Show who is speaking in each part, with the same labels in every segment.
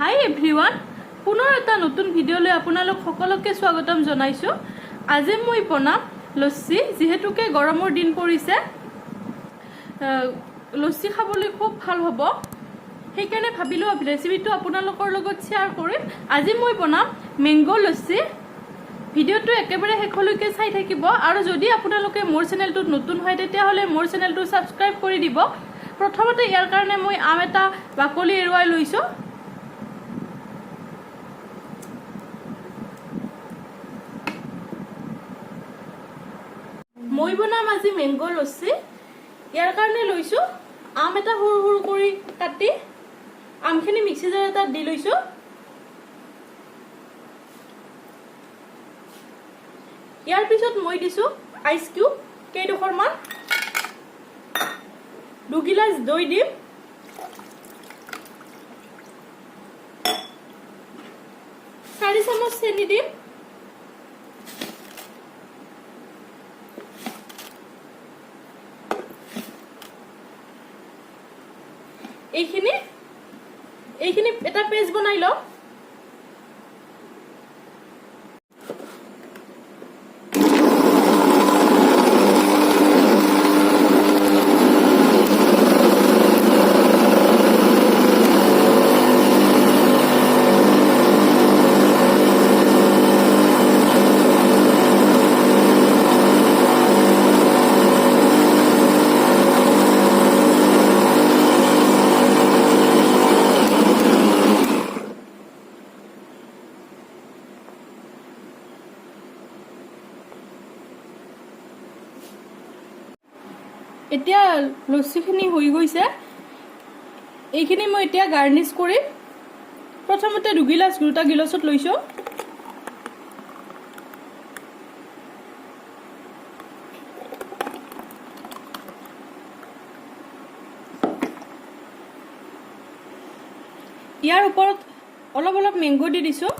Speaker 1: হাই everyone, পুনৰ এটা নতুন ভিডিঅ'লৈ আপোনালোক সকলোকে স্বাগতম জনাইছোঁ। আজি মই বনাম লচ্চি। যিহেতুকে গৰমৰ দিন পৰিছে, লচ্চি খাবলৈ খুব ভাল হ'ব। সেইকাৰণে ভাবিলোঁ ৰেচিপিটো আপোনালোকৰ লগত শ্বেয়াৰ কৰিম। আজি মই বনাম মেংগ' লচ্চি। ভিডিঅ'টো একেবাৰে শেষলৈকে চাই থাকিব আৰু যদি আপোনালোকে মোৰ চেনেলটোত নতুন হয়, তেতিয়াহ'লে মোৰ চেনেলটো ছাবস্ক্ৰাইব কৰি দিব। প্ৰথমতে ইয়াৰ কাৰণে মই আম এটা বাকলি এৰুৱাই লৈছোঁ। মই বনাম আজি মেংগ' লচ্চি। ইয়াৰ কাৰণে লৈছোঁ আম এটা সৰু সৰু কৰি কাটি, আমখিনি মিক্সি জাৰ এটাত দি লৈছোঁ। ইয়াৰ পিছত মই দিছোঁ আইচ কিউব কেইডোখৰমান, 2 গিলাচ দৈ দিম, 4 চামুচ চেনি দিম। এইখিনি এটা পেষ্ট বনাই লওঁ। এতিয়া লচ্চিখিনি হৈ গৈছে। এইখিনি মই এতিয়া গাৰ্নিছ কৰিম। প্ৰথমতে 2 গিলাচ দুটা গিলাচত লৈছোঁ। ইয়াৰ ওপৰত অলপ অলপ মেংগ' দি দিছোঁ।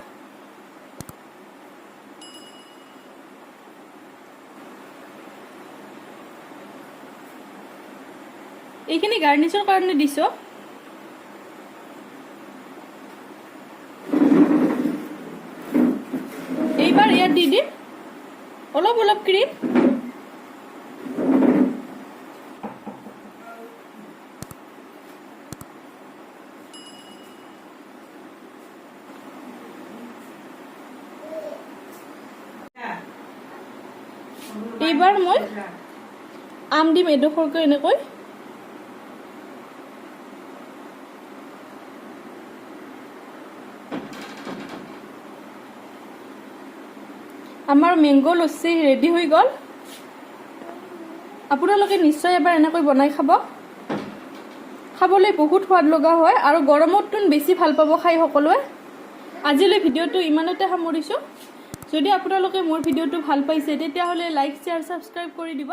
Speaker 1: এইখিনি গাৰ্নিছৰ কাৰণে দিছোঁ। এইবাৰ ইয়াত দি দিম অলপ অলপ ক্ৰীম। এইবাৰ মই আম দিম এডোখৰকৈ এনেকৈ। আমাৰ মেংগ' লচ্চি ৰেডি হৈ গ'ল। আপোনালোকে নিশ্চয় এবাৰ এনেকৈ বনাই খাব। খাবলৈ বহুত সোৱাদ লগা হয় আৰু গৰমততো বেছি ভাল পাব খাই সকলোৱে। আজিলৈ ভিডিঅ'টো ইমানতে সামৰিছোঁ। যদি আপোনালোকে মোৰ ভিডিঅ'টো ভাল পাইছে, তেতিয়াহ'লে লাইক, শ্বেয়াৰ, ছাবস্ক্ৰাইব কৰি দিব।